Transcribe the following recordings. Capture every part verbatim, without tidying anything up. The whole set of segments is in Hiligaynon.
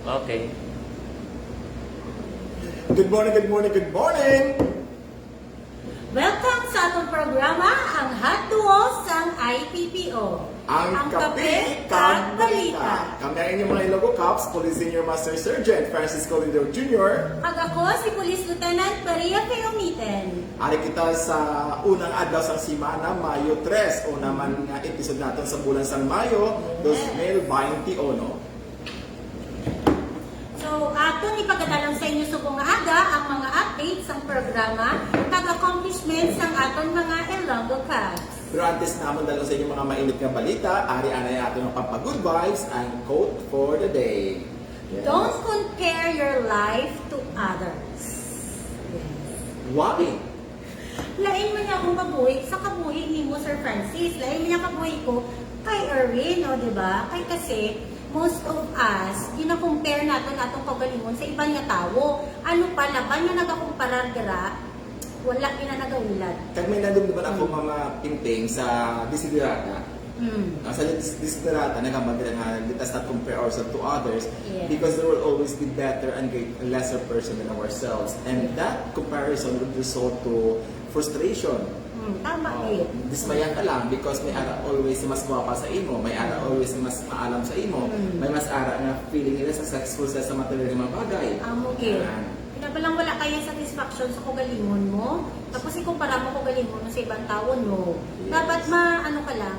Okay. Good morning, good morning, good morning! Welcome sa atong programa, ang Hot Duo sang I P P O. Ang Kape kag Balita. Kami ang inyong mga Ilonggo Cops, Police Senior Master Sergeant Francisco Lindor Junior. Ag ako si Police Lieutenant Maria Feomiten. Ari kita sa unang adlaw sang semana, Mayo tres, una man nga episode naton sa bulan sang Mayo, Yes. dos mil baynte uno. So, aton ipagadalom sa inyo subong nga aga ang mga updates sang programa kag accomplishments sang aton mga Ilonggo Cops. Pero antes namon dalhon sa inyo mga mainit nga balita, ari anay aton nga pagpa-good vibes, ang quote for the day. Yes. Don't compare your life to others. Why? Lain man niya akong kabuhi sa kabuhi nimo, Sir Francis. Lain man niya kabuhi ko kay Erwin, o, di ba? Kay kasi, most of us, gina-compare naton atong kaugalingon sa iban nga tawo. Ano pa, laban nga nagakumparar dira, wala gina nagahulad. Kag may nadumduman ako, Mm. Mama Pingping, sa Desiderata. Mm. Ah, sa Des- Desiderata, nagambag nila nga, "Let us not compare ourselves to others Yes. because there will always be better and great, lesser person than ourselves." And that comparison would result to frustration. Mm, tama Oh, eh. dismaya ka lang because may ara always mas gwapa sa imo, may ara always mas maalam sa imo, Mm. may mas ara nga feeling nila successful sa, sa material nga mga bagay. Amo gid. Yan. Pinabalang wala kaya satisfaction sa kaugalingon mo, tapos ikumpara mo kaugalingon mo sa ibang tawo, no. Yes. Dapat ma-, ano ka lang,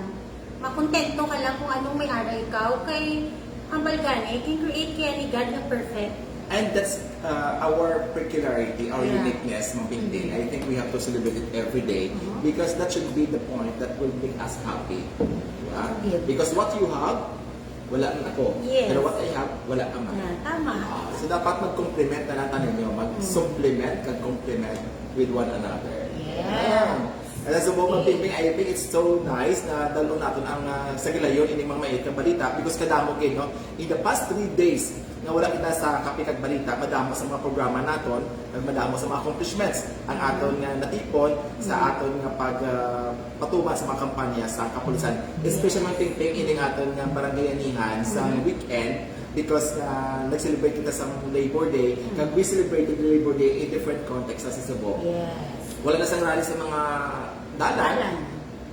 makontento ka lang kung anong may ara ikaw, kay ang balgani, can create kaya ni God nga perfect. And that's uh, our peculiarity, our Yeah. uniqueness, Ma'am Pingping. Mm-hmm. I think we have to celebrate it every day Uh-huh. because that should be the point that will make us happy. Diba? Yes. Because what you have, wala man ako. Yes. Pero what I have, wala ka man. Yeah, tama. Ah, so dapat mag-complement na lang tayo nyo. Mag-supplement kag complement with one another. Yes. Yeah. And as a woman, Pingping, I think it's so nice na dalon naton ang ah, sa gilayon ining mga maiit nga balita because kadamo gid, no? In the past three days nga wala kita sa Kape kag Balita, madamo sa mga programa naton, kag madamo sa mga accomplishments ang aton nga natipon sa aton nga pag ah, patuman sa mga kampanya sa kapulisan. Especially, Ma'am Pingping, ining aton nga barangayanihan sa Mhm. weekend because ah, nag-celebrate kita sa Labor Day, Mhm. kag we celebrated the Labor Day in different context sa Cebu. Yes. Wala na sang rally sa mga dalan. Dalan.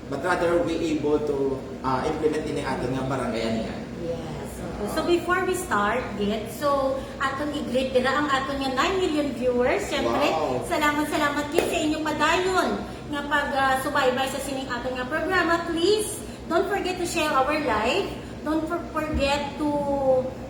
But rather, we able to ah, implement ini aton nga barangayanihan. Yes. Okay. So before we start, gid, so aton i-greet dira ang aton nga nine million viewers. Siyempre, Wow. salamat, salamat gid sa inyo padayon nga pag ah, subaybay sa sining aton nga programa. Please, don't forget to share our live. Don't for- forget to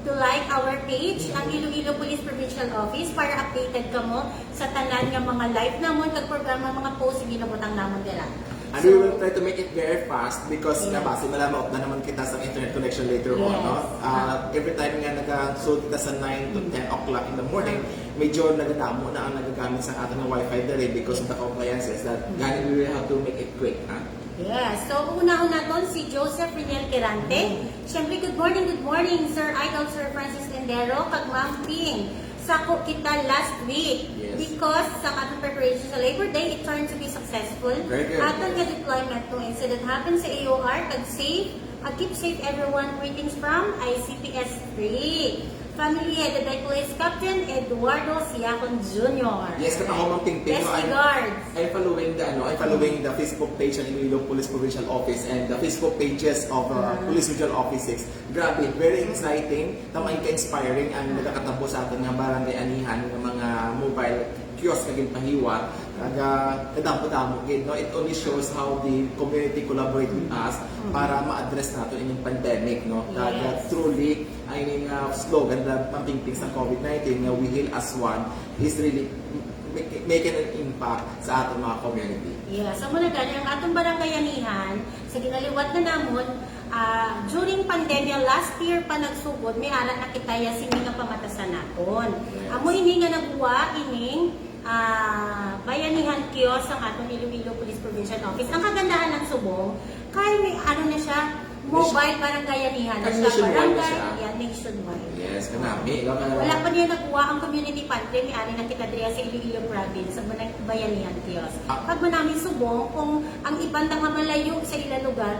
to like our page, ang Iloilo Police Provincial Office, para updated kamo sa tanan nga mga live namon kag programa, mga post nga ginabutang namon dira. And So, we will try to make it very fast because Yes. nabasa na lang, maupdan naman kita sa internet connection later on, Yes. No? Ah, every time nga nag-sold kita sa nine to Mm. ten o'clock in the morning, medyo nagadamo na ang nagagamit sa aton nga wifi diri because of the compliances that Mm. gani we will have to make it quick, ha? Yes. So, unahon naton si Joseph Riniel Quirante. Mm. Siyempre, good morning, good morning, Sir Idol, Sir Francis Lindero, kag Ma'am Ping. Sako kita last week Yes. because sa ating preparation sa Labor Day, it turned to be successful. Very good. Aton nga deployment to incident happen sa A O R, kag safe, uh, keep safe everyone. Greetings from I C P S three. Family headed by Police Captain Eduardo Siacon Junior. Yes, katahom ang Pingping, Best no? I'm, regards. I'm following the ano, I'm following the Facebook page ng Iloilo Police Provincial Office and the Facebook pages of uh, Ah. Police Regional Office six. Grabe, very exciting, tamay ka-inspiring ang nagakatabo sa aton nga barangayanihan nga mga mobile kiosk nga ginpahiwa. Naga kadamo-damo gid, no? It only shows how the community collaborate with us Mm. para ma-address nato ining pandemic, no? Kag Yes. truly, ang ining uh, slogan na pampingping sa COVID nineteen nga "We heal as one" is really m- make- making an impact sa aton mga community. Yeah, so muna gani ang atong barangayanihan sa ginaliwat na namon, ah, during pandemya last year pa nagsugod, may ara na kita ya sini nga pamatasan naton. Yes. Amo ini nga nagwa ining ah, bayanihan kiosk ang aton Iloilo Police Provincial Office. Ang kagandahan ng subong, kay may ano na siya, mobile barangayanihan na Kay siya, nationwide na barangay, siya. Yan, nationwide. Yes, kanami. Ikaw na Wala pa niya nakuha ang community pantry, may ari na kita dria sa Iloilo Province, sa Bunay Bayanihan Kiosk. Ah. Pag manami subong, kung ang iban na nga malayo sa ila lugar,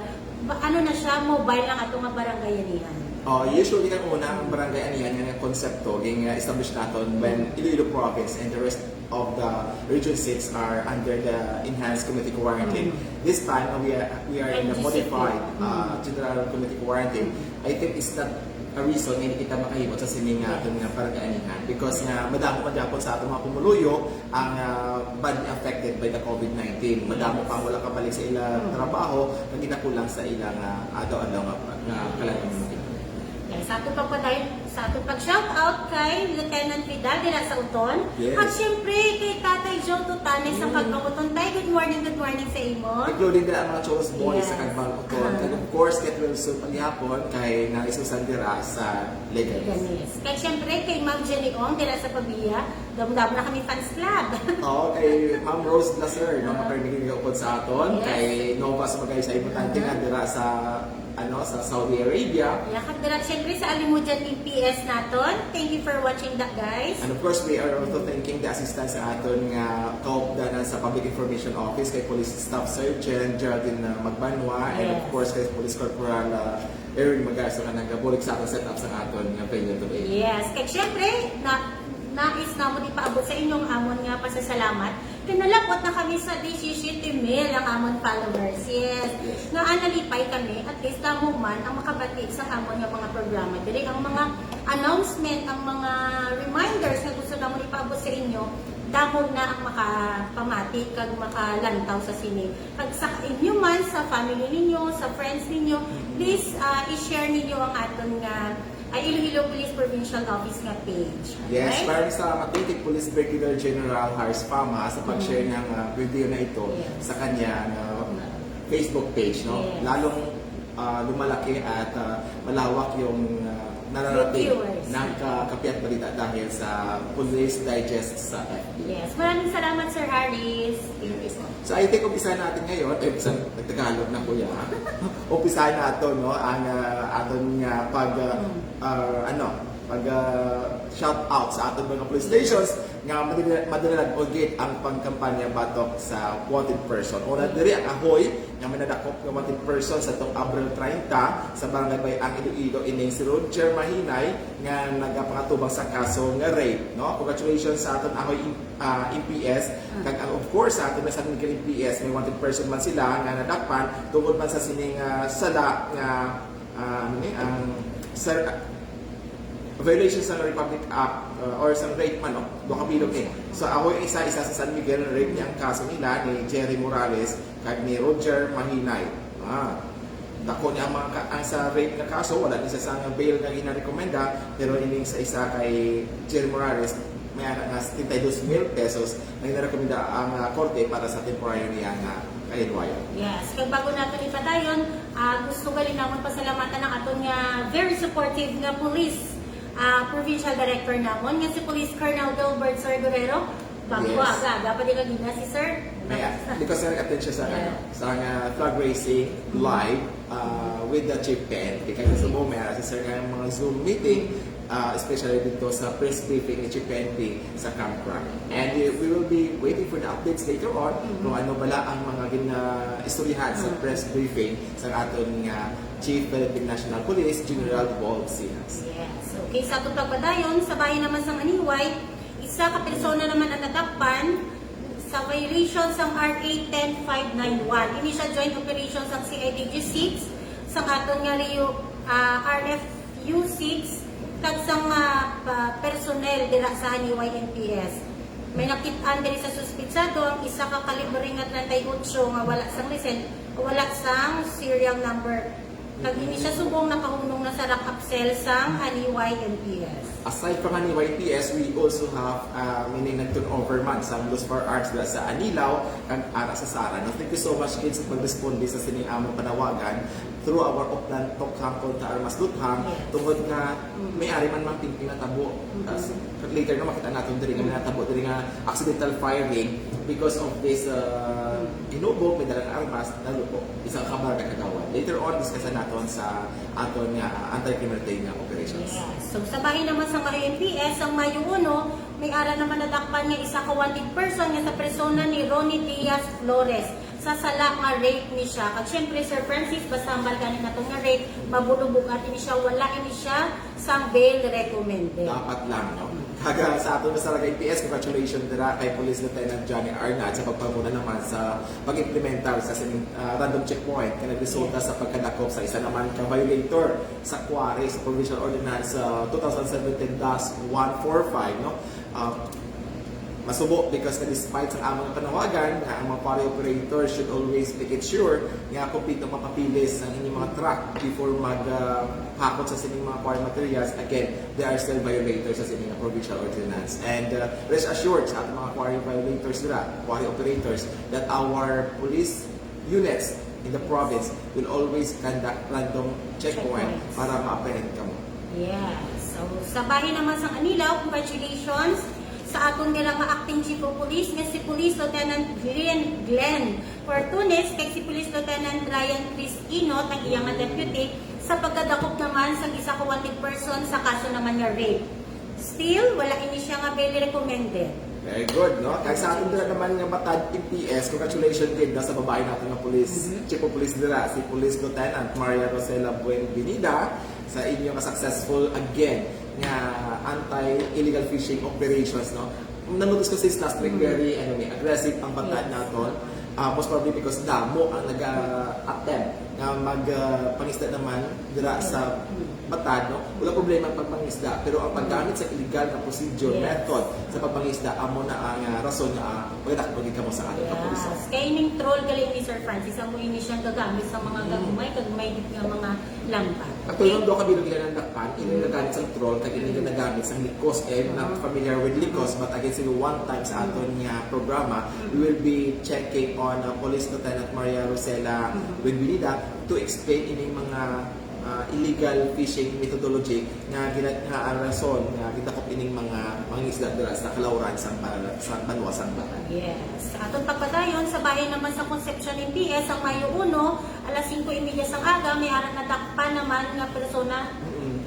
ba, ano na siya, mobile ang ato nga barangayanihan. Uh, usually, ang una, ang barangay anihan nga konsepto, ging-establish naton when Iloilo Province and the rest of the Region six are under the enhanced community quarantine. This time, we are, we are in a modified uh, general community quarantine. I think it's not a reason nga hindi kita makahimo sa sini nga aton nga barangay anihan because nga madamo man gyapon sa aton mga pumuluyo ang uh, badly affected by the COVID nineteen. Madamo pa ang wala kabalik sa ila trabaho nga ginakulang sa ila nga adlaw-adlaw nga, nga kalangitan. Sa ato pagpadayon, sa ato pag-shout out kay Lieutenant Vidal dira sa Uton. Yes. At syempre kay Tatay Joe Tutane sa Pagkauton. Tay, good morning, good morning sa imo. Including dira ang mga Cholos Boys sa Kagbang Uton. And of course, kay Wilson Palyapon, kay Nang Susan dira sa Leganes. Kay syempre kay Ma'am Jenny Ong dira sa Pavia. Damo-damo na kami fans club. Oo, kay Ma'am Rose Blaser, no, makarnigin nga upod sa aton, kay Nova sa Magay sa Importante nga dira sa ano sa Saudi Arabia. Yeah, kag dira syempre sa Alimujan M P S naton. Thank you for watching that, guys. And of course, we are also thanking the assistance sa aton nga kaupdanan sa Public Information Office kay Police Staff Sergeant Geraldine uh, Magbanwa and of course kay Police Corporal uh, Erwin Magarza nga nagabulig sa aton setup sa aton nga venue today. Yes, kag syempre na nais namon ipaabot sa inyo ang amon nga pasasalamat. Kay nalapot na kami sa disisiete mil ang amon followers. Yes. Nga nalipay kami, at least damo man ang makabati sa amon nga mga programa. Diri ang mga announcement, ang mga reminders nga gusto namon ipaabot sa inyo, damo na ang makapamati kag makalantaw sa sini. Kag sa inyo man, sa family ninyo, sa friends ninyo, please uh, i-share ninyo ang aton nga ay Iloilo Police Provincial Office nga page. Yes, maraming salamat din kay Police Brigadier General Harris Fama sa pag-share ng uh, video na ito sa kanya uh, Facebook page. No? Yes. Lalong uh, lumalaki at uh, malawak yung uh, nararating ng ka kapiat balita dahil sa Police Digest sa F B. Yes, maraming salamat Sir Harris. Yes. So I think umpisahan natin ngayon, eh, sa Tagalog na kuya. Umpisahan natin no, ang uh, aton nga pag uh, uh, ano, pag uh, shout out sa aton mga police stations nga madinalag-on gid ang pangkampanya batok sa wanted person. Una diri ang Ahoy nga may nadakop nga wanted person sa tong Abril treinta sa Barangay Bayang, Iloilo, ining si Roger Mahinay nga nagapangatubang sa kaso nga rape. No? Congratulations sa aton Ahoy uh, M P S. Kag ang of course sa aton San Miguel M P S may wanted person man sila nga nadakpan tungod man sa sining uh, sala nga uh, ano ni ang sir uh, violation sa Republic Act uh, or sa rape man no do kabilog ni. So ako isa isa sa San Miguel rape niya ang kaso nila ni Jerry Morales kag ni Roger Mahinay. Ah. Dako niya ang mga ka- ang sa rape nga kaso, wala ni sa sang bail nga ginarekomenda, pero ining sa isa kay Jerry Morales, may ana nga setenta y dos mil pesos ang ginarekomenda ang uh, korte para sa temporaryo niya nga kahinwayo. Yes, kag bago nato ni padayon, uh, gusto gali namon pasalamatan ang aton nga very supportive nga police uh, provincial director namon nga si Police Colonel Gilbert Sorgorero. Bago yes. Aga, aga pa din kagina si Sir. May, because nag-attend siya sa, yeah. Ano, sa nga flag raising live uh, with the Chief P N P. Kaya sa mo, may ara si Sir nga mga Zoom meeting, uh, especially dito sa press briefing ni Chief P N P sa Camp Crag. And we, we will be waiting for the updates later on mm-hmm. Kung ano bala ang mga gina, istoryahan mm-hmm. Sa press briefing sa aton nga Chief Philippine National Police, General Bob Sinas. Yes. Okay, sa atong pagpadayon, sa bahin naman sa Maniway, isa ka persona naman ang nadakpan sa violation sang R A ten five nine one. Ini siya joint operation sang C I D G six, sang aton nga Rio, ah, R F U six, kag sang, ah, pa- personnel dira sa Haniway N P S. May nakit-an diri sa suspitsado ang isa ka kalibre nga treinta y ocho nga wala sang lisen, wala sang serial number. Kag ini siya subong nakahunong na sa rack up cell sang Haniway N P S. Aside from Haniway N P S, we also have uh, meaning nag-turnover man sa Los Firearms dira sa Anilao kag ara sa Sara. No, thank you so much kids sa pagresponde sa sining among panawagan through our Oplan Tokhang kontra Armas Luthang yes. Tungod nga mm. May ari man mang pinatabo. Mm-hmm. Later na makita natin diri nga natabo diri nga accidental firing because of this uh, mm. Inubog, may dalang armas, nalupo. Isa ka kabarga kagawad. Later on, discussan naton sa aton nga uh, anti-criminal day nga operations. Yes. So sa bahin naman sa mga N P S, ang Mayo uno, may ara naman nadakpan nga isa ka wanted person nga sa persona ni Ronnie Diaz Flores. Sa sala nga rape ni siya. Kag syempre, Sir Francis, basta ang balgani nato nga rape, mabulubog ati ni siya, wala ini siya sang bail recommended. Dapat lang, no? Kaga sa aton sa Barangay P S, congratulations dira kay Police Lieutenant Johnny Arnad sa pagpanguna naman sa pag-implementar sa sining, ah, random checkpoint nga nagresulta sa pagkadakop sa isa naman ka violator sa quarry sa Provincial Ordinance, ah, two thousand seventeen dash one four five, no? Ah, masubo because na despite sa among panawagan nga ang mga quarry operators should always make it sure nga kompleto ang mga papeles sa inyong mga truck before mag, ah, hakot sa sining mga quarry materials. Again, they are still violators sa sining mga provincial ordinance. And, uh, rest assured sa ating mga quarry violators dira, quarry operators, that our police units in the province will always conduct random checkpoints para ma-apprehend kamo. Yes. So, sa bahin naman sang Anilao, congratulations sa aton nga nga acting chief of police nga si Police Lieutenant Glenn, Glenn Fortunes kag si Police Lieutenant Ryan Chris Inot, ang iya nga deputy, sa pagkadakop naman sa isa ka wanted person sa kaso naman nga rape. Still, wala ini siya nga bail recommended. Very good, no? Kag sa aton dira naman nga Batad M P S, congratulations gid na sa babae nato nga police, chief of police dira, si Police Lieutenant Maria Rosela Buenvenida sa inyo nga successful again nga anti-illegal fishing operations, no? Nanotice ko since last week, very, ano ni, aggressive ang Batad naton. Ah, most probably because damo ang nag-attempt nga mag, ah, pangisda naman dira sa Batad, no? Wala problema ang pagpangisda, pero ang paggamit sa illegal nga procedure, method sa pagpangisda, amo na ang, ah, rason nga, ah, pagdakop gid kamo sa aton kapulisan. Yes. Kay ining troll gali ni Sir Francis, amo ini siyang gagamit sa mga gagmay, kag may nga mga lambat. Actually, nung duha ka bilog ila nandakpan, ini nagamit sa troll, kag ini nagamit sa likos, eh, not familiar with likos, but again, siguro one time sa aton nga programa, we will be checking on, uh, Police Lieutenant Maria Rosela Buenvenida to explain ining mga, uh, illegal fishing methodology nga gina-, nga ang rason nga gidakop ining mga mangisda dira sa kalauran sang ba-, sa banwa sang Batad. Yes. Aton pagpadayon, sa bahin naman sa Concepcion M P S, ang Mayo uno, alas singko y media sang aga, may ara nadakpan naman nga persona. Mm-mm.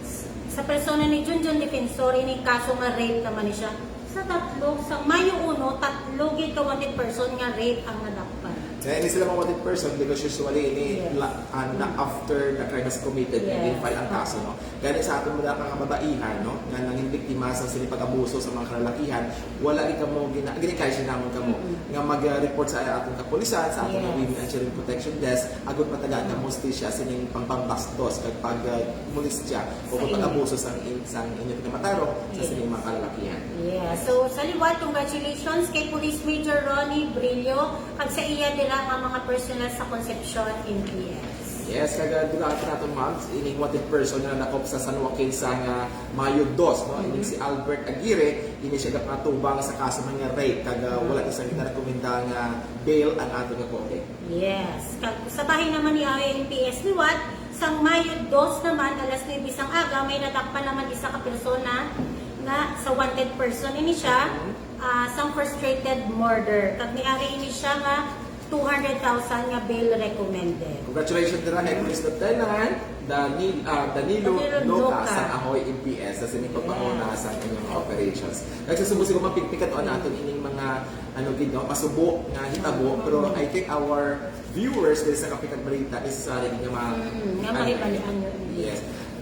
Sa persona ni Junjun Defensor, ini kaso nga rape naman ni siya. Sa tatlo, sa Mayo uno, tatlo gid ka wanted person nga rape ang nadakpan. Kaya ini sila mga wanted person because usually ini la-, ah, na after the crime was committed, and then file ang kaso, no? Gani sa aton mga kababaihan, no, nga nangin biktima sa sini pag-abuso sa mga kalalakihan, wala gid kamo gina-, ginaencourage namon kamo nga mag-report sa aton kapulisan, sa aton Women and Children Protection Desk, agud matagaan kamo hustisya sining pagpangbastos kag pag, ah, molestya o pag-abuso sa in-, sa inyo nga matarong sa sining mga kalalakihan. Yeah. So, sa liwat, congratulations kay Police Major Ronnie Brillo kag sa iya dira nga mga personnel sa Concepcion M P S. Yes, kag, ah, dugaan pa nato, ma'am, ining wanted person nga nadakop sa San Joaquin sang, ah, Mayo dos, no? Ining si Albert Aguirre, ini siya gapatubang sa kaso man nga rape, kag, ah, wala isang ginarekomenda nga bail ang aton nga Korte. Yes. Kag sa bahin naman ni R M P S liwat, sang Mayo dos naman, alas nuebe sang aga, may nadakpan naman isa ka persona nga sa wanted person ini siya, ah, sang frustrated murder. Kag may ari ini siya nga two hundred thousand nga bail recommended. Congratulations dira kay Police Lieutenant Danil-, ah, Danilo Danilo Noca Noca. Sa Ahoy M P S sa sining pagpanguna sa inyong operations. Nagsasubo siguro mapigpikan o naton ining mga, ano gid, no, pasubo nga hitabo, pero I think our viewers diri sa Kape kag Balita, necessary gid nga ma-, Mm, nga ano, mahibalian yun. Yes.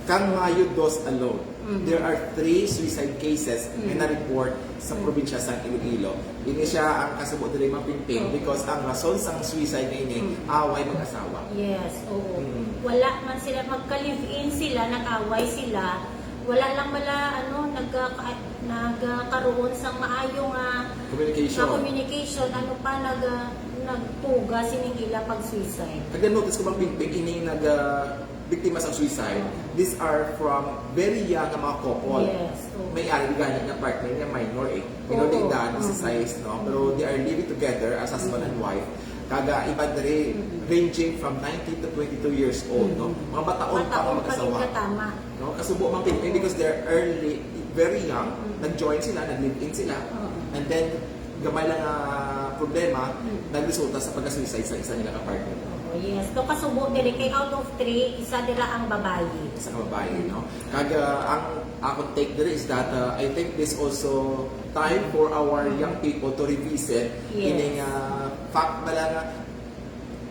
Kang Mayo dos alone, there are three suicide cases nga na-report sa probinsya sang Iloilo. Ini siya ang kasubo diri, Ma'am Pingping, because ang rason sang suicide nga ini, away mag-asawa. Yes, oo. Mm. Wala man sila, magka-live-in sila, nag-away sila. Wala lang bala, ano, nagka-, nagkaroon sang maayo nga, communication. Nga communication, ano pa, nag-, nagtuga sining ila pag-suicide. Nag-notice ko, Ma'am Pingping, ini nag-, ah, biktima sa suicide, these are from very young nga mga couple. Yes, oo. May ari gani nga partner nga minor eh. Minor de edad, disisais, no? Pero they are living together as husband and wife. Kaga iban diri, ranging from nineteen to twenty-two years old, no? Mga bataon pa nga mag-asawa. Bataon pa gid katama. No? Kasubo man gid, because they're early, very young, nag-join sila, nag-live-in sila, and then gamay lang nga problema, nagresulta sa pagka-suicide sa isa nila ka partner. Oh, yes. So, kasubo diri kay out of three, isa dira ang babayi. Isa ka babayi, no? Kag, ah, ang akong take diri is that, ah, I think this also time for our young people to revisit ining, ah, fact na lang nga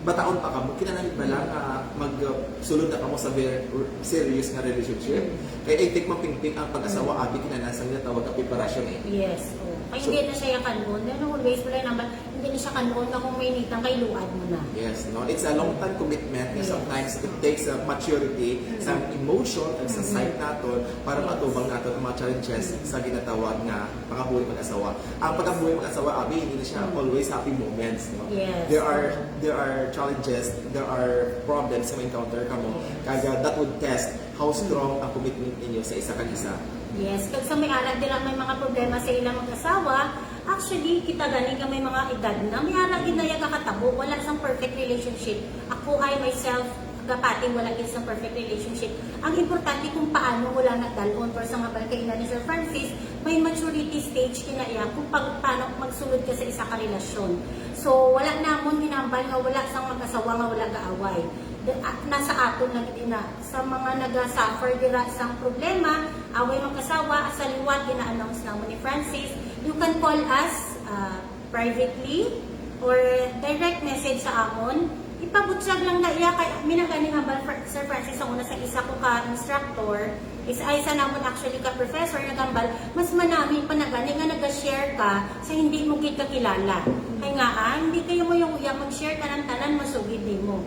Bataon pa kamo, kinahanglan ba lang nga mag, uh, sulod na kamo sa ver-, serious nga relationship? Kay I think mapingping ang pag-asawa, abi, kinahanglan sa ginatawag nga preparasyon eh. Yes. Oh. Kay So- hindi na siya kan-on. Then always wala nang hindi na siya kan-on nga kung may nitang kay luad mo na. Yes, no? It's a long-term commitment. Yes. Sometimes it takes a maturity, Mm. some emotion, and sa Mm. side naton para Yes. matubang naton ang mga challenges Mm. sa ginatawag nga pangabuhi mag-asawa. Ang Yes. pagkabuhi mag-asawa, abi, hindi na siya Mm. always happy moments, no? Yes. There are there are challenges, there are problems nga ma-encounter kamo. Yes. Kag, uh, that would test how strong ang commitment ninyo sa isa kag isa. Yes, kag sa may ara dira may mga problema sa ilang mag-asawa, actually, kita gani nga may mga edad na, may ara gid na iya gakatabo, wala sang perfect relationship. Ako, I myself, gapati, wala gid sang perfect relationship. Ang importante kung paano mo lang nadalhon, pero sa nga balkainan ni Sir Francis, may maturity stage kina iya kung pag, paano magsulod ka sa isa ka relasyon. So, wala namon hinambal nga wala sang mag-asawa nga wala gaaway. The, ah, nasa aton lang gid na. Sa mga naga-suffer dira sang problema, away mag-asawa, sa liwat gina-announce namon ni Francis, you can call us, ah, privately or direct message sa amon. Ipabutyag lang na iya kay mina gani hambal, Fr-, Sir Francis, ang una sa isa ko ka instructor, is ay sa namon actually ka professor, nagambal, mas manami pa na gani nga naga-share ka sa hindi mo gid kakilala. Kay nga, ah, hindi kayo mo yung uya mag-share tanan-tanan masugid nimo.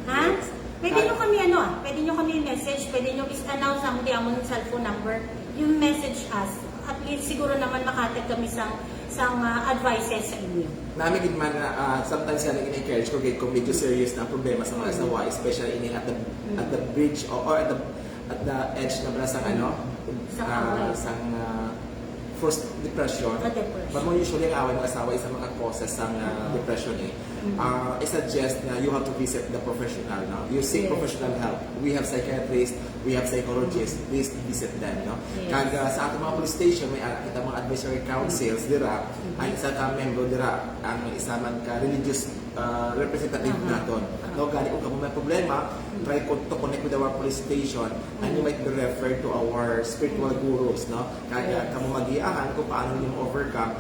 Ha? Pwede nyo kami ano ah, pwede nyo kami message, pwede nyo is-announce ang di amon cellphone number. You message us. At least siguro naman makatag kami sang sang ah, advices sa inyo. Nami gid man nga, ah, sometimes nga nag-encourage ko kay kung medyo serious na ang problema sa mga Mm. asawa, especially ini at the Mm. at the bridge or, or at the at the edge na ba sang ano, Sa ah, away. sang ah, first depression. Sa depression. But mo usually ang away mga asawa isa mga causes sang ah, Mm. depression eh. Mm. Ah, I suggest na you have to visit the professional, no? You seek Yes. professional help. We have psychiatrists, we have psychologists. Please visit them, no? Yes. Kag ah, sa atong mga police station may ah, kita mga advisory councils dira. Mhm. Ang isa ka member dira ang isa man ka religious ah, representative Aha. naton. Aha. No, gani kung kamo may problema, Mhm. try ko to connect with our police station and you Mhm. might be referred to our spiritual Mhm. gurus, no? Kag ah, Yes. kamo magiahan kung paano ninyo overcome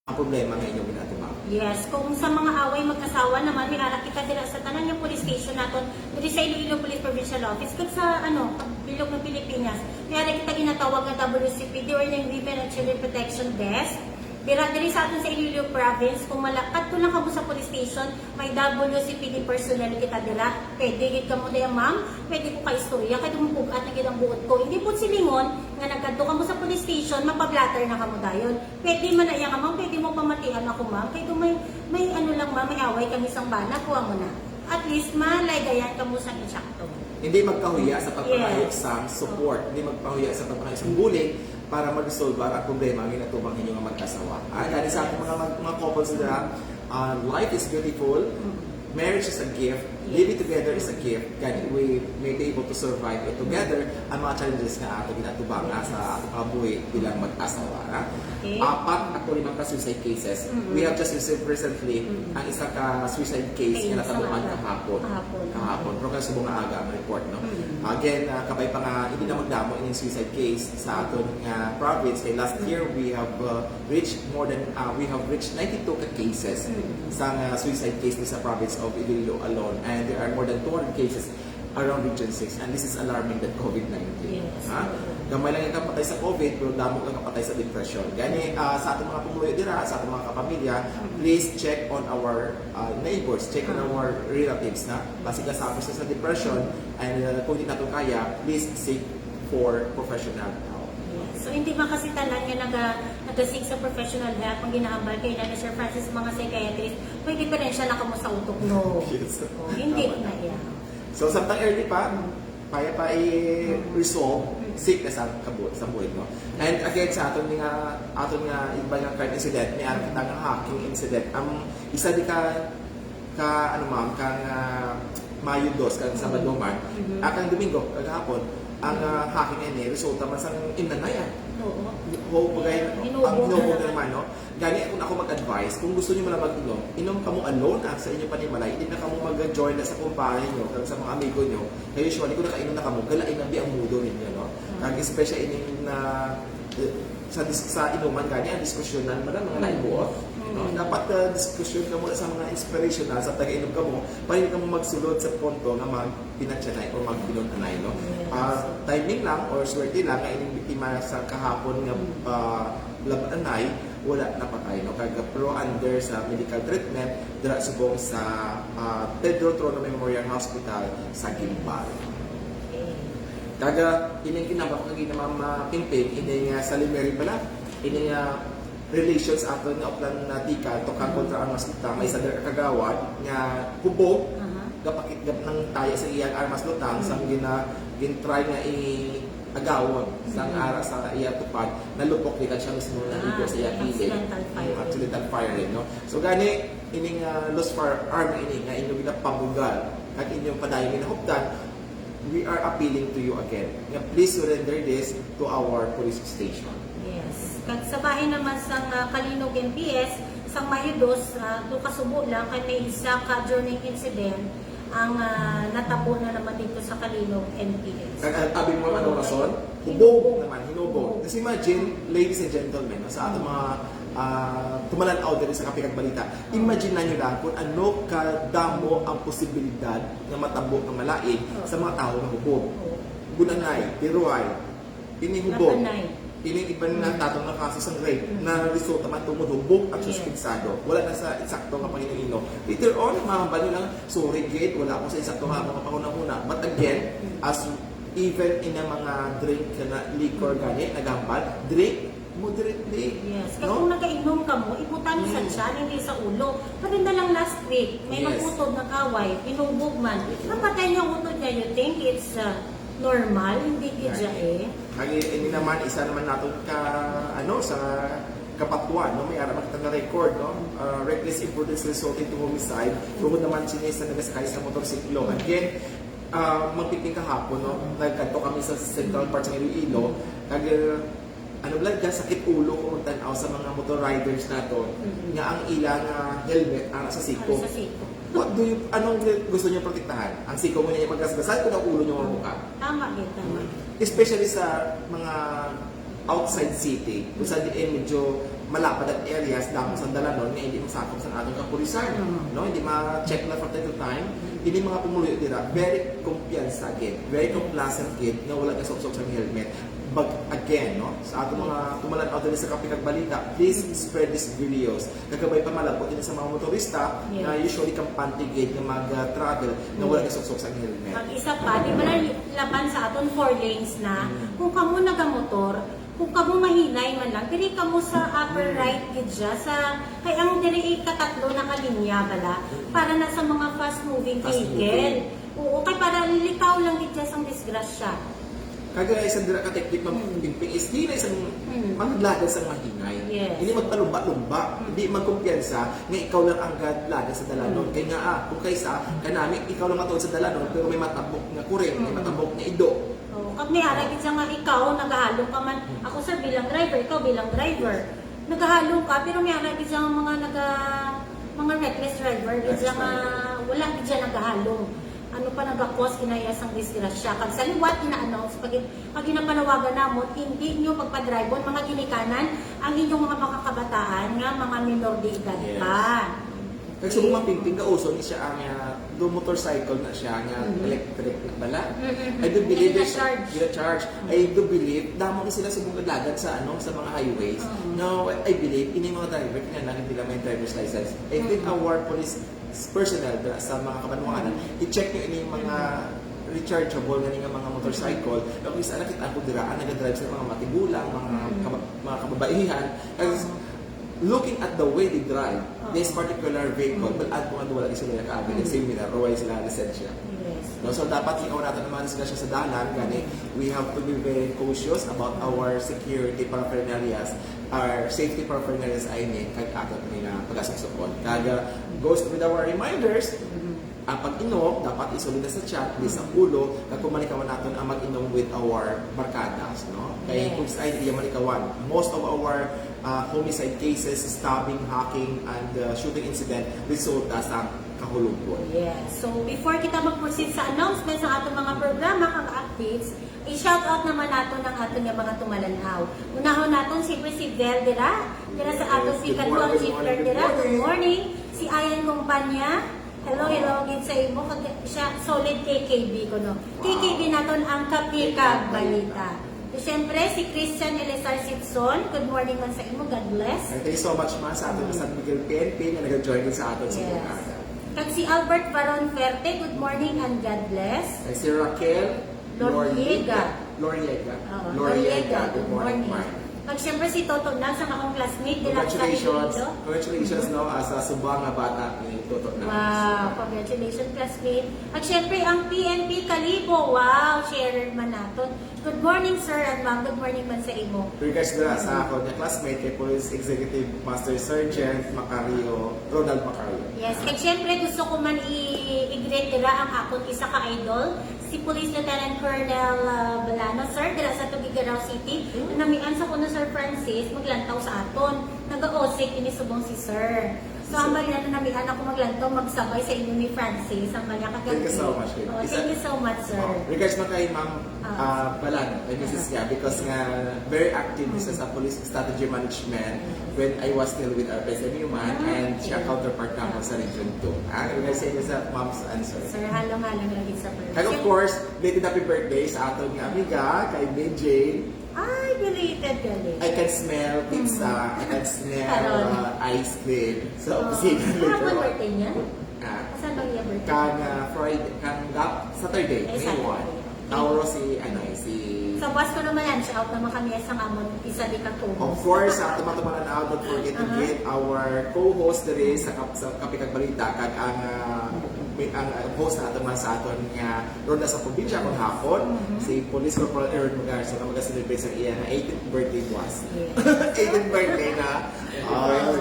ang problema nga inyong ginatubang. Yes, kung sa mga away mag-asawa naman, may ara kita dira sa tanan nga police station naton, diri sa Iloilo Police Provincial Office, kag sa ano, bilog ng Pilipinas, may ara kita ginatawag nga W C P D or yung Women and Children Protection Desk. Dira diri sa aton sa Iloilo Province, kung mala-, kadto lang kamo sa police station, may W C P D personnel kita dira. Pwede gid kamo diya, ma'am. Pwede ko ka istorya kay dumpugat na gid ang buot ko. Hindi po silingon nga nagkadto kamo sa police station, mapablatter na kamo dayon. Pwede man na iya nga, ma'am, pwede mo pamatian ako, ma'am. Kay kung may, may ano lang, ma'am, may away kami sang bana, kuha mo na. At least, malaygayan kamo sang insakto. Hindi magkahuya sa pagpangayog Yes. sang support, hindi magpahuya sa pagpangayog sang bullying para ma-resolve ang problema nga ginatubang ninyo nga magkasawa. Ah, gani sa ating mga, mga, mga couples na, ah, life is beautiful, Mm. marriage is a gift, Yes. living together is a gift, gani we may be able to survive it together, ang mga challenges nga ato ginatubang ah, sa ato kabuhi bilang mag-asawa. Ah. Okay. Apat ako limang ka suicide cases. Mm-mm. We have just received recently Mm-mm. ang isa ka suicide case Case nga natabuan sa kahapon. Kahapon. Kahapon. Pero kay subong nga aga ang report, no? Mm. Again, ah, kabay pa nga hindi na magdamo ining suicide case sa aton nga province. Kay last Mm. year, we have uh, reached more than, uh, we have reached ninety-two ka cases Mm. sa nga suicide case sa province of Iloilo alone. And there are more than two hundred cases around Region six. And this is alarming that COVID nineteen. Yes. Ha? Gamay lang yung kapatay sa COVID, pero damo ang kapatay sa depression. Gani, ah, sa ating mga pumuyo dira, sa ating mga kapamilya, Mm. please check on our ah, neighbors, check on Ah. our relatives na basi ka suffer sa depression and uh, kung di nato kaya, please seek for professional help. Yes. So, hindi man kasi tanan nga naga, naga-seek sa professional help ang ginahambal kay na Sir Francis, mga psychiatrist, may diferensya na kamo sa utok, no? Yes. Oh, hindi Tama. Na iya. So, samtang early pa, kaya pa i-resolve, Mm. seek na sa kabuhi, sa buhi, no? And again, sa aton nga, aton nga iba nga crime incident, may ara kita nga hacking incident. Ang isa di ka, ka, ano ma'am, kang ah, Mayo dos, kang Sabado, Mm. man. Mm-hmm. Ah, kang Domingo, kagahapon, ang ah, hacking ini, resulta man sa imnanay, ah. Oo. Hope, bagay, Hinubo ang hinubo na. Naman, no? Gani, kung ako mag-advise, kung gusto niyo man mag-inom, inom kamo alone, ah, sa inyo panimalay. Hindi na kamo mag-join na sa kumpare niyo, kag sa mga amigo niyo. Kaya usually, kung nakainom na kamo, galain na bi ang mudo ninyo, no? Mm. Kag especially ining na, eh, sa dis-, sa inuman gani, ang diskusyonan, mga, mga Mm. naibuot. No? Dapat uh, diskusyon ka muna sa mga inspirational sa taga-inom ka mo, pwede ka mo magsulod sa punto nga magpinatyanay o magpinunanay. No? Yes. Ah, timing lang or swerte lang nga ining biktima sa kahapon nga uh, labanay, wala napatay. No? Kag pro under sa medical treatment, dira subong sa uh, Pedro Trono Memorial Hospital sa Guimbal. Kaga, ining kinabak nga ginamama Pingping, ining uh, Salimeri pala, ining uh, relations ato nga uplan na tika to ka kontra ang mas kita may isa dira kagawad nga hubog Aha. gapakit gap nang tayo sa iyang armas lutang sa gina gintry nga i agawon sa ara sa iya tupad, nalupok di siya mismo na igo sa iya kilid. Accidental firing. Accidental firing, no? So gani ining uh, loose firearm ini nga inyo ginapabugal kag inyong padayon ginahuptan, we are appealing to you again nga please surrender this to our police station. Yes. Kag sa bahin naman sa uh, Calinog M P S, sa Mayo dos, uh, do kasubo lang kay may isa ka during incident ang uh, natabo na naman dito sa Calinog M P S. Kag ang abi mo ano rason? Hubog naman, hinubog. Kasi imagine, ladies and gentlemen, no, sa ating mga uh, tumalan-aw diri sa Kape kag Balita, imagine na nyo lang kung ano kadamo ang posibilidad nga matabo nga malain sa mga tawo nga hubog. Bunanay, Piruay, ini hubog. Labanay. Ini iban nga tatong nga kaso sa rape na resulta man tungod hubog ang Yes. suspitsado. Wala na sa eksakto nga panginoino. Later on, mahambal nyo lang, sorry gid, wala ako sa eksakto nga mga panghunahuna. But again, as even in a mga drink na liquor gani, nagambal, drink moderately. Yes. Kaya No? Kung nagainom ka mo, ibutan sa Mm. tiyan, hindi sa ulo. Pati na lang last week, may Yes. nagutod, nag-away, hinubog man. Napatay niya utod niya, you think it's uh, normal? Hindi gid siya eh. Ang i- ini naman, isa naman nato ka, ano, sa kapatuan, no? May ara makita na record, no? Uh, reckless imprudence resulting to homicide. Tungod naman siya sa nagasakay sa motorsiklo. Again, uh, magpiping kahapon, no? Nagkadto kami sa central part sa Iloilo. Kag, uh, ano bala, sakit ulo kung magtan-aw sa mga motor riders nato nga ang ila nga helmet ara sa siko. Ano sa siko? What do you, anong gusto niyo protektahan? Ang siko mo niya pagkasgasan kung ang ulo niyo mabuka? Tama gid, tama. Especially sa mga outside city, kung sa diin medyo malapad ang areas, damo sa dalanon nga hindi masakop sa atong kapulisan, Mhm. no? Hindi ma-check na from time to time. Hindi mga pumuluyo dira, very kumpiyansa gid, very complacent gid nga wala ka suksok sa helmet. But again, no, sa ato mga tumalan-aw diri sa Kape kag Balita, please spread these videos. Kagabay pa malabot din sa mga motorista Yes. na usually kampante gid nga mag-travel na wala ka suksok sa helmet. Ang isa pa, di ba na laban sa aton four lanes na, kung kamo nagamotor, kung kamo mahinay man lang, diri kamo sa upper right gid siya, sa, kay ang diri ikatatlo na kalinya bala, para na sa mga fast moving Fast vehicle. Oo, kay para likaw lang gid siya sang disgrasya. Kag isa dira ka technique mag-, pingping is hinay sa Mm. maglagan sa mahinay. Yes. Hindi magpalumba-lumba, hindi magkumpiyansa nga ikaw lang ang gadlagan sa dalanon. Mm. Kay nga, ah, kung kaysa, kanami, ikaw lang matuod sa dalanon, pero may matabok nga kuring, may Mm. matabok nga ido. Oh, kag may ara gid siya nga ikaw nagahalong ka man. Ako sir bilang driver, ikaw bilang driver. Nagahalong ka pero may ara gid siya nga mga naga mga reckless driver gid siya nga wala gid siya nagahalong. Ano pa nagakos kinaya sang disgrasya. Kag sa liwat ina-announce pag pag ginapanawagan namon, hindi nyo pagpadrive mga ginikanan ang inyong mga makakabataan nga mga minor de edad Yes. pa. Kag subong man pingping kauso ni siya ang ah, do motorcycle na siya nga Mhm. electric na bala. Mhm. I do believe Gina-charge. Gina-charge. I do believe damo ni sila subong kadlagan sa ano sa mga highways. Mhm. No, I believe ini mga driver kaya lang hindi lang may driver's license. I think Mhm. our police personnel dira sa mga kabanwanan, Mhm. i-check nyo ini mga rechargeable nga nga mga motorcycle. Kung isa nakita ko dira ang nagadrive sa mga matigulang, mga Mhm. kaba- mga kababaihan. Kag Mhm. looking at the way they drive Oo. this particular vehicle, Mhm. bal-ad ko nga wala sila nakaagad Mhm. examiner o wala sila lisensya. Yes. No, so dapat ikaw natin naman discussion sa dalan, gani we have to be very cautious about our security paraphernalias, our safety paraphernalias, I mean, kag ato nga pagasuksukon. Kag uh, goes with our reminders, Mhm. ang pag-inom, dapat isulod na sa tiyan, di sa ulo, kag kung malikawan natin ang mag-inom with our barkadas, no? Kay Yes. Kung sa ay, di malikawan. Most of our uh, homicide cases, stabbing, hacking, and uh, shooting incident resulta sa Hulog po. Yes. So, before kita mag-proceed sa announcement sa atong mga programa kag updates, i-shout out naman naton ang aton nga mga tumalan-aw. Unahon naton siyempre si Vel dira, dira sa aton Yes, good pikaduhang morning, good shifter morning, good dira. Good morning. Morning. Si Ayan Compania. Hello, hello gid sa imo. Kag siya solid K K B ko no. K K B naton ang Kape kag Balita. So, siyempre, si Christian Elizar Sitson. Good morning man sa imo. God bless. And thank you so much, ma, sa aton sa San Miguel P N P nga nag-join din sa aton sa Yes. Bulaga. Kag si Albert Baron Ferte, good morning and God bless. And si Raquel Loriega. Loriega. Oo, Loriega, good morning, ma. Kag siyempre si Toto Nang sa akong classmate, dira sa Congratulations. Iloilo. Congratulations, no, ah, sa subang nga bata ni Toto Nang. Wow, congratulations classmate. At syempre ang P N P Kalibo, wow, sharer man naton. Good morning sir and ma'am, good morning man sa imo. Regards na sa ako nga classmate kay Police Executive Master Sergeant Macario, Ronald Macario. Yes, at syempre gusto ko man i- i-greet dira ang akon isa ka idol, si Police Lieutenant Colonel ah, Balano, sir, dira sa Tuguegarao City. Namian sa kuno Sir Francis, maglantaw sa aton. Naga-osik ini subong si sir. So, ang bali na namian ako maglantaw, magsabay sa inyo ni Francis, ang bali ka Thank you so much, Kim. Oh, thank you so much, sir. Oh, regards man kay Ma'am Ah. ah, Balan, kay Missus Gab, because nga very active siya sa police strategy management when I was still with R P S M U man Ah, and siya okay. Counterpart nako sa Region two. Ah, regards sa inyo sa Ma'am's answer. Sir, halong-halong lagi sa first. And of course, belated happy birthday sa aton nga amiga, kay B J. Ay, belated gali. I can smell pizza, I can smell Karon. uh, ice cream. So, Oh, sige, kahapon later on. Birthday niya? Ah, Saan bang iya birthday? Kang uh, Friday, kang gap, Saturday, Eh, May Saturday. one. Tauro si, ano eh, si... Sa buwas ko naman yan, shout out naman kami sa amon isa di ka co-host. Of course, sa ato mga tumalan out, don't forget to Uh-huh. greet our co-host diri sa, kap sa Kape kag Balita, kag ang, ah, may, ang, ang host na ato man sa aton nga ronda sa probinsya kung hapon, Mm-hmm. si Police Corporal Aaron Magarzo, nga mag-celebrate sa iya nga eighteenth birthday buwas. Yes. eighteenth birthday na. Ah,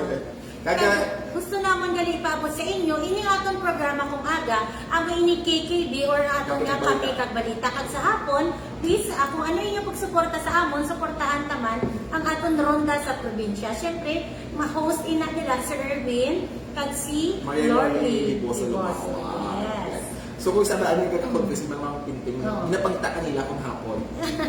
Kag kag gusto namon gali ipaabot sa inyo, ini aton programa kung aga, amo ini K K B or aton nga Kape kag Kape kag Balita. Kag sa hapon, please, ah, kung ano inyo pagsuporta sa amon, suportahan ta man ang aton ronda sa probinsya. Siyempre, ma-host ina nila Sir Erwin kag si Maria Lorly Lorly Boso Boso. Lumawa. Yes. So kung sa daan yung kakapag si Ma'am Pinting, Oo. Ginapangita ka nila kung hapon.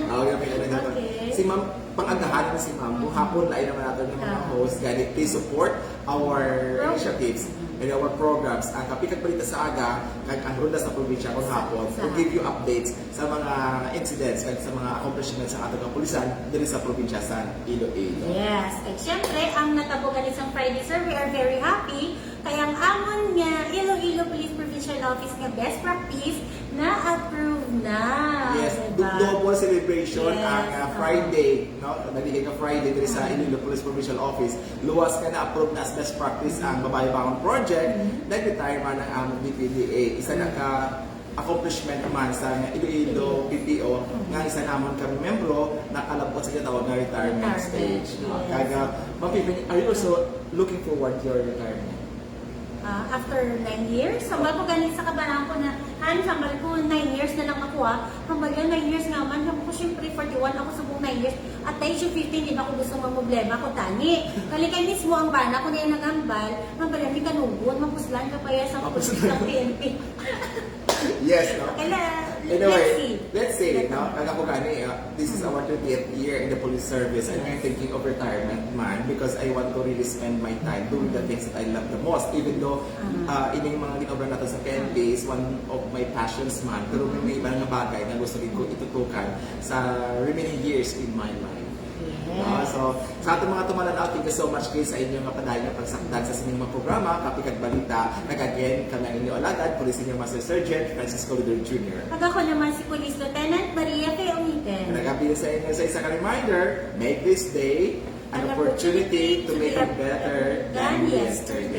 Ah, yung may ano na to. Okay. Si Ma'am, pang-agahan na si Ma'am, kung hapon lain naman natin ng mga Ah. host, gani, please support our Program. initiatives and our programs. Ang Kape kag Balita sa Aga, kag ang Ronda sa Probinsya kung hapon, Sa- will give you updates sa mga incidents kag sa mga accomplishments sa ating kapulisan diri sa probinsya sa Iloilo. Yes. At syempre, ang natabo gali sang Friday, sir, we are very happy. Kay ang amon nga Iloilo Police Provincial Office nga best practice na-approve na. Yes, Diba? double celebration Yes, ang uh, oo. Friday, no? Nagiging ka Friday diri sa Mhm. Iloilo Police Provincial Office. Luwas nga na-approve na as best practice ang Babae Bangon Project. Mhm. Nag-retire man ang among D P W D. Isa na ka accomplishment man sa Iloilo P P O Mhm. nga isa namon ka membro nakalabot sa ginatawag nga retirement Retirement, stage. No? Yes. Kag, uh, Ma'am Vivian, are you also looking forward to your retirement? Ah, after nine years, hambal ko gani sa kabalaan ko na, han, hambal ko nine years na lang ako, ah. Hambal yan, nine years nga man. Hambal ko, syempre, forty-one ako subong nine years. At the age of fifteen, di na ako gusto nga problema ko, tani. Kali kay mismo ang bana ko na yung naghambal, hambal yan, di kanugon, mapuslan ka pa yan sa Mapuslan. Sa P N P. Yes, no? Kala, Anyway, let's see. Let's say, no? Kag ako gani, uh, this is our thirtieth year in the police service, and I'm thinking of retirement man because I want to really spend my time doing the things that I love the most. Even though uh, ining mga ginaobra nato sa P N P is one of my passions man, pero may, may iba nga bagay nga gusto ko itutukan sa remaining years in my life. Yes. No? So, sa ating mga tumalan out, thank you so much kayo sa inyo nga padayon nga pagsakdag sa sining mga programa, Kape kag Balita. Kag again, kami ang inyo alagad, Police Senior Master Sergeant Francisco Lidor Junior. Kag ako naman si Police Lieutenant Maria Fe Omiten. Nagapil sa inyo sa isa ka reminder, make this day an opportunity to make it better than yesterday.